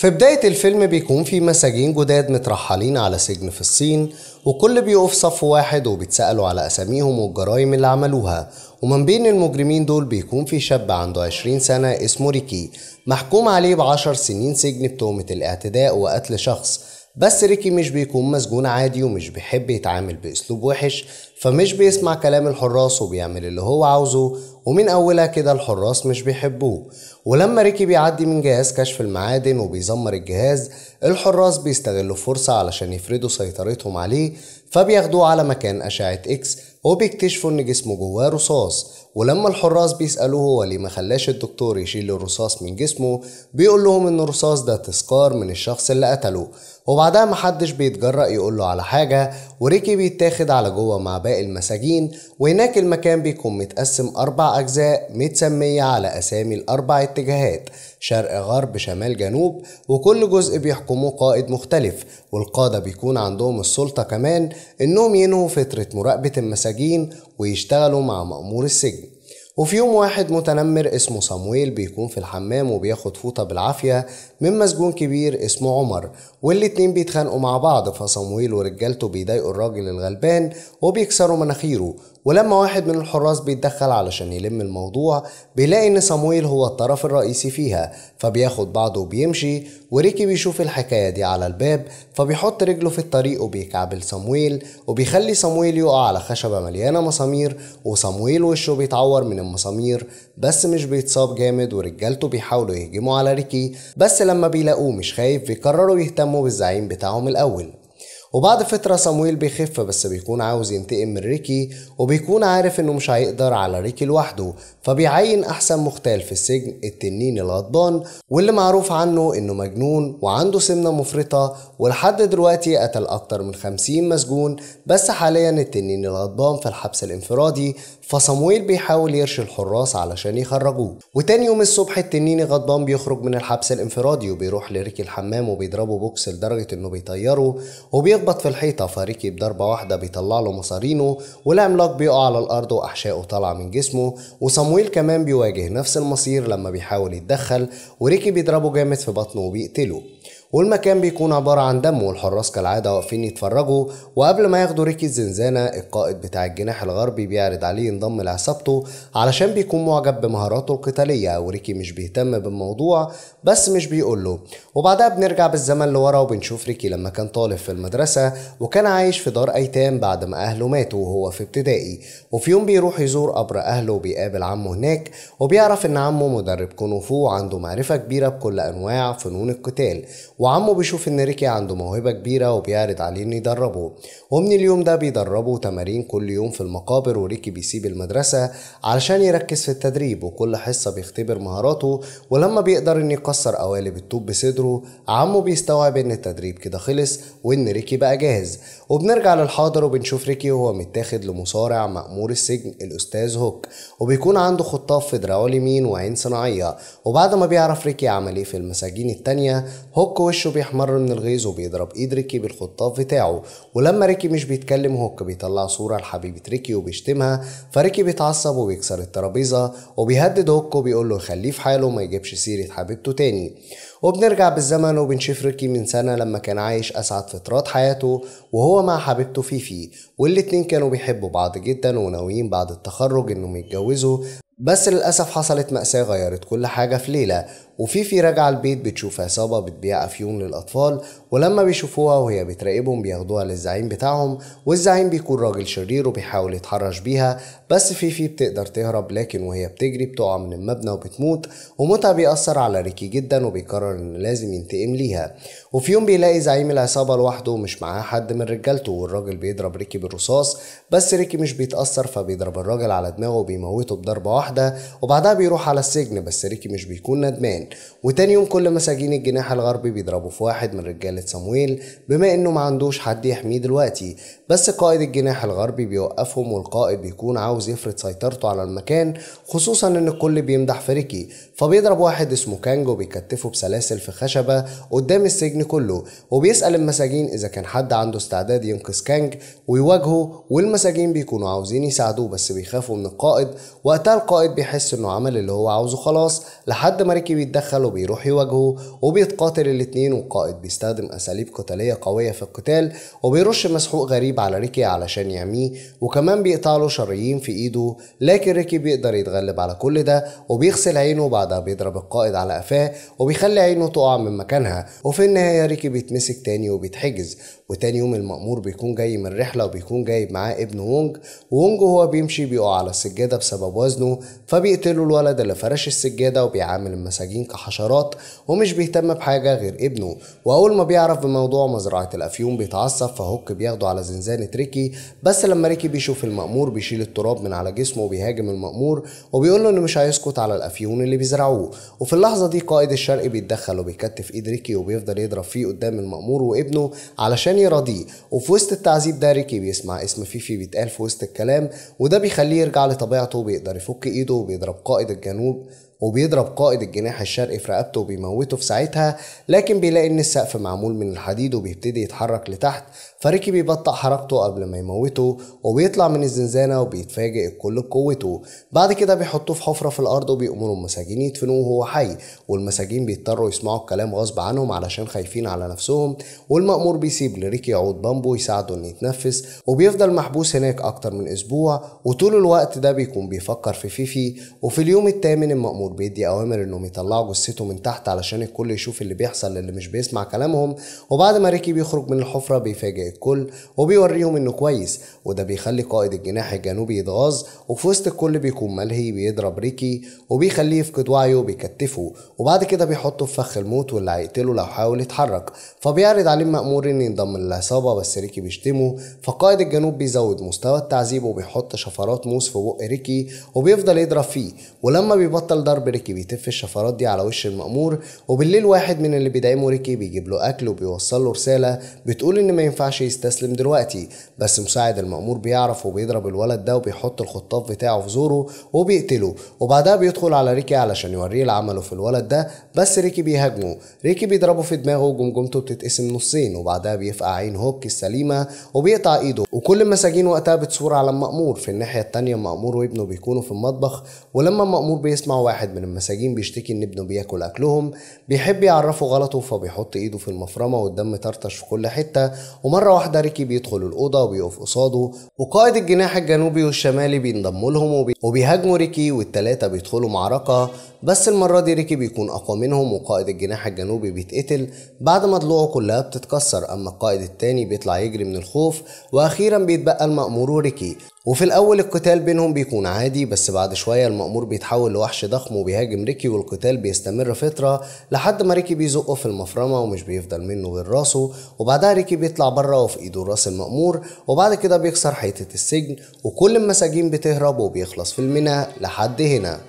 في بداية الفيلم بيكون في مساجين جداد مترحلين على سجن في الصين، وكل بيقف صف واحد وبيتسألوا على أساميهم والجرائم اللي عملوها. ومن بين المجرمين دول بيكون في شاب عنده 20 سنة اسمه ريكي، محكوم عليه ب10 سنين سجن بتهمة الاعتداء وقتل شخص. بس ريكي مش بيكون مسجون عادي ومش بيحب يتعامل بأسلوب وحش، فمش بيسمع كلام الحراس وبيعمل اللي هو عاوزه، ومن أولها كده الحراس مش بيحبوه. ولما ريكي بيعدي من جهاز كشف المعادن وبيزمر الجهاز، الحراس بيستغلوا فرصة علشان يفرضوا سيطرتهم عليه، فبياخدوه على مكان أشعة إكس وبيكتشفوا إن جسمه جواه رصاص. ولما الحراس بيسألوه هو ليه ما خلاش الدكتور يشيل الرصاص من جسمه، بيقول لهم إن الرصاص ده تذكار من الشخص اللي قتله. وبعدها محدش بيتجرأ يقول له على حاجة، وريكي بيتاخد على جوه مع باقي المساجين. وهناك المكان بيكون متقسم 4 أجزاء متسمية على أسامي ال4 اتجاهات: شرق، غرب، شمال، جنوب، وكل جزء بيحكمه قائد مختلف. والقادة بيكون عندهم السلطة كمان إنهم ينهوا فترة مراقبة المساجين ويشتغلوا مع مأمور السجن. وفي يوم واحد متنمر اسمه صامويل بيكون في الحمام وبياخد فوطة بالعافية من مسجون كبير اسمه عمر، والاتنين بيتخانقوا مع بعض، فصامويل ورجالته بيضايقوا الراجل الغلبان وبيكسروا مناخيره. ولما واحد من الحراس بيتدخل علشان يلم الموضوع، بيلاقي ان صامويل هو الطرف الرئيسي فيها، فبياخد بعضه وبيمشي. وريكي بيشوف الحكاية دي على الباب، فبيحط رجله في الطريق وبيكعبل صامويل، وبيخلي صامويل يقع على خشبة مليانة مسامير، وصامويل وشه بيتعور من المسامير بس مش بيتصاب جامد. ورجالته بيحاولوا يهجموا على ريكي، بس لما بيلاقوه مش خايف بيقرروا يهتموا بالزعيم بتاعهم الأول. وبعد فترة صامويل بيخف، بس بيكون عاوز ينتقم من ريكي، وبيكون عارف انه مش هيقدر على ريكي لوحده، فبيعين احسن مختال في السجن التنين الغضبان، واللي معروف عنه انه مجنون وعنده سمنة مفرطة، ولحد دلوقتي قتل اكتر من 50 مسجون. بس حاليا التنين الغضبان في الحبس الانفرادي، فصامويل بيحاول يرشي الحراس علشان يخرجوه. وتاني يوم الصبح التنين الغضبان بيخرج من الحبس الانفرادي وبيروح لريكي الحمام وبيضربه بوكس لدرجة انه بيطيره وبيخبط في الحيطة، فريكي بضربة واحدة بيطلع له مصارينه، والعملاق بيقع على الأرض وأحشائه طالعة من جسمه. وصامويل كمان بيواجه نفس المصير لما بيحاول يتدخل، وريكي بيضربه جامد في بطنه وبيقتله. والمكان بيكون عبارة عن دم، والحراس كالعادة واقفين يتفرجوا. وقبل ما ياخدوا ريكي الزنزانة، القائد بتاع الجناح الغربي بيعرض عليه ينضم لعصابته علشان بيكون معجب بمهاراته القتالية، وريكي مش بيهتم بالموضوع بس مش بيقوله. وبعدها بنرجع بالزمن لورا وبنشوف ريكي لما كان طالب في المدرسة وكان عايش في دار أيتام بعد ما أهله ماتوا وهو في ابتدائي. وفي يوم بيروح يزور قبر أهله وبيقابل عمه هناك، وبيعرف إن عمه مدرب كونغ فو وعنده معرفة كبيرة بكل أنواع فنون القتال. وعمه بيشوف ان ريكي عنده موهبة كبيرة وبيعرض عليه انه يدربه، ومن اليوم ده بيدربه تمارين كل يوم في المقابر. وريكي بيسيب المدرسة علشان يركز في التدريب، وكل حصة بيختبر مهاراته، ولما بيقدر انه يكسر قوالب الطوب بصدره، عمه بيستوعب ان التدريب كده خلص وان ريكي بقى جاهز. وبنرجع للحاضر وبنشوف ريكي وهو متاخد لمصارع مأمور السجن الأستاذ هوك، وبيكون عنده خطاف في دراعه اليمين وعين صناعية. وبعد ما بيعرف ريكي عمل ايه في المساجين التانية، هوك وشه بيحمر من الغيظ وبيضرب ايد ريكي بالخطاف بتاعه. ولما ريكي مش بيتكلم، هوك بيطلع صورة لحبيبة ريكي وبيشتمها، فريكي بيتعصب وبيكسر الترابيزة وبيهدد هوك وبيقول له يخليه في حاله وما يجيبش سيرة حبيبته تاني. وبنرجع بالزمن وبنشوف ريكي من سنة لما كان عايش أسعد فترات حياته وهو مع حبيبته فيفي، والاتنين كانوا بيحبوا بعض جدا وناويين بعد التخرج انهم يتجوزوا. بس للأسف حصلت مأساة غيرت كل حاجة في ليلة. وفيفي راجعة البيت بتشوف عصابة بتبيع أفيون للأطفال، ولما بيشوفوها وهي بتراقبهم بياخدوها للزعيم بتاعهم، والزعيم بيكون راجل شرير وبيحاول يتحرش بيها، بس فيفي بتقدر تهرب، لكن وهي بتجري بتقع من المبنى وبتموت. وموتها بيأثر على ريكي جدا وبيقرر إن لازم ينتقم ليها. وفي يوم بيلاقي زعيم العصابة لوحده ومش معاه حد من رجالته، والراجل بيضرب ريكي بالرصاص، بس ريكي مش بيتأثر فبيضرب الراجل على دماغه وبيموته بضربة واحدة. وبعدها بيروح على السجن، بس ريكي مش بيكون ندمان. وتاني يوم كل مساجين الجناح الغربي بيضربوا في واحد من رجالة صامويل بما انه ما عندوش حد يحميه دلوقتي، بس قائد الجناح الغربي بيوقفهم، والقائد بيكون عاوز يفرض سيطرته على المكان، خصوصا ان الكل بيمدح في ريكي، فبيضرب واحد اسمه كانج وبيكتفه بسلاسل في خشبة قدام السجن كله، وبيسأل المساجين اذا كان حد عنده استعداد ينقذ كانج ويواجهه، والمساجين بيكونوا عاوزين يساعدوه بس بيخافوا من القائد. وقتها القائد القائد بيحس انه عمل اللي هو عاوزه خلاص، لحد ما ريكي بيتدخل وبيروح يواجهه وبيتقاتل الاتنين. والقائد بيستخدم اساليب قتالية قوية في القتال، وبيرش مسحوق غريب على ريكي علشان يعميه، وكمان بيقطع له شرايين في ايده، لكن ريكي بيقدر يتغلب على كل ده وبيغسل عينه. وبعدها بيضرب القائد على قفاه وبيخلي عينه تقع من مكانها. وفي النهاية ريكي بيتمسك تاني وبيتحجز. وتاني يوم المأمور بيكون جاي من رحلة وبيكون جايب معاه ابن وونج، وونج وهو بيمشي بيقع على السجادة بسبب وزنه، فبيقتلوا الولد اللي فرش السجادة، وبيعامل المساجين كحشرات ومش بيهتم بحاجة غير ابنه. وأول ما بيعرف بموضوع مزرعة الأفيون بيتعصب، فهوك بياخده على زنزانة ريكي. بس لما ريكي بيشوف المأمور بيشيل التراب من على جسمه وبيهاجم المأمور وبيقول له إنه مش هيسكت على الأفيون اللي بيزرعوه. وفي اللحظة دي قائد الشرق بيتدخل وبيكتف إيد ريكي وبيفضل يضرب فيه قدام المأمور وابنه علشان يراضيه. وفي وسط التعذيب ده ريكي بيسمع اسم فيفي بيتقال في وسط الكلام، وده بيخليه يرجع لطبيعته وبيقدر يفك ايده وبيضرب قائد الجنوب وبيضرب قائد الجناح الشرقي في رقبته وبيموته في ساعتها. لكن بيلاقي ان السقف معمول من الحديد وبيبتدي يتحرك لتحت، فريكي بيبطأ حركته قبل ما يموته وبيطلع من الزنزانة وبيتفاجئ الكل بقوته. بعد كده بيحطوه في حفرة في الأرض وبيأمروا المساجين يدفنوه وهو حي، والمساجين بيضطروا يسمعوا الكلام غصب عنهم علشان خايفين على نفسهم. والمأمور بيسيب لريكي عود بامبو يساعده انه يتنفس، وبيفضل محبوس هناك أكتر من أسبوع، وطول الوقت ده بيكون بيفكر في فيفي. وفي اليوم الثامن المأمور بيدي اوامر انهم يطلعوا جثته من تحت علشان الكل يشوف اللي بيحصل للي مش بيسمع كلامهم. وبعد ما ريكي بيخرج من الحفرة بيفاجئ الكل وبيوريهم انه كويس، وده بيخلي قائد الجناح الجنوبي يتغاظ. وفي وسط الكل بيكون ملهي بيضرب ريكي وبيخليه يفقد وعيه وبيكتفه، وبعد كده بيحطه في فخ الموت واللي هيقتله لو حاول يتحرك. فبيعرض عليه المأمور انه ينضم للعصابة، بس ريكي بيشتمه. فقائد الجنوب بيزود مستوى التعذيب وبيحط شفرات موس في بق ريكي وبيفضل يضرب فيه، ولما بيبطل ضرب ريكي بيتف الشفرات دي على وش المأمور. وبالليل واحد من اللي بيدعمه ريكي بيجيب له اكل وبيوصل له رسالة بتقول ان ما ينفعش يستسلم دلوقتي، بس مساعد المأمور بيعرف وبيضرب الولد ده وبيحط الخطاف بتاعه في زوره وبيقتله. وبعدها بيدخل على ريكي علشان يوريه اللي عمله في الولد ده، بس ريكي بيهاجمه. ريكي بيضربه في دماغه وجمجمته بتتقسم نصين، وبعدها بيفقع عين هوك السليمة وبيقطع ايده، وكل المساجين وقتها بتصور على المأمور. في الناحية التانية المأمور وابنه بيكونوا في المطبخ، ولما المأمور بيسمع واحد من المساجين بيشتكي ان ابنه بياكل اكلهم بيحب يعرفه غلطه، فبيحط ايده في المفرمه والدم طرطش في كل حتة. ومرة واحدة ريكي بيدخل الاوضة وبيقف قصاده، وقائد الجناح الجنوبي والشمالي بينضموا لهم وبيهاجموا ريكي، والتلاته بيدخلوا معركة، بس المرة دي ريكي بيكون اقوى منهم، وقائد الجناح الجنوبي بيتقتل بعد ما ضلوعه كلها بتتكسر. اما القائد التاني بيطلع يجري من الخوف، واخيرا بيتبقى المأمور وريكي. وفي الاول القتال بينهم بيكون عادي، بس بعد شوية المأمور بيتحول لوحش ضخم وبيهاجم ريكي، والقتال بيستمر فترة لحد ما ريكي بيزقه في المفرمه ومش بيفضل منه غير راسه. وبعدها ريكي بيطلع بره وفي ايده راس المأمور، وبعد كده بيكسر حيطة السجن وكل المساجين بتهرب وبيخلص فيلمنا لحد هنا.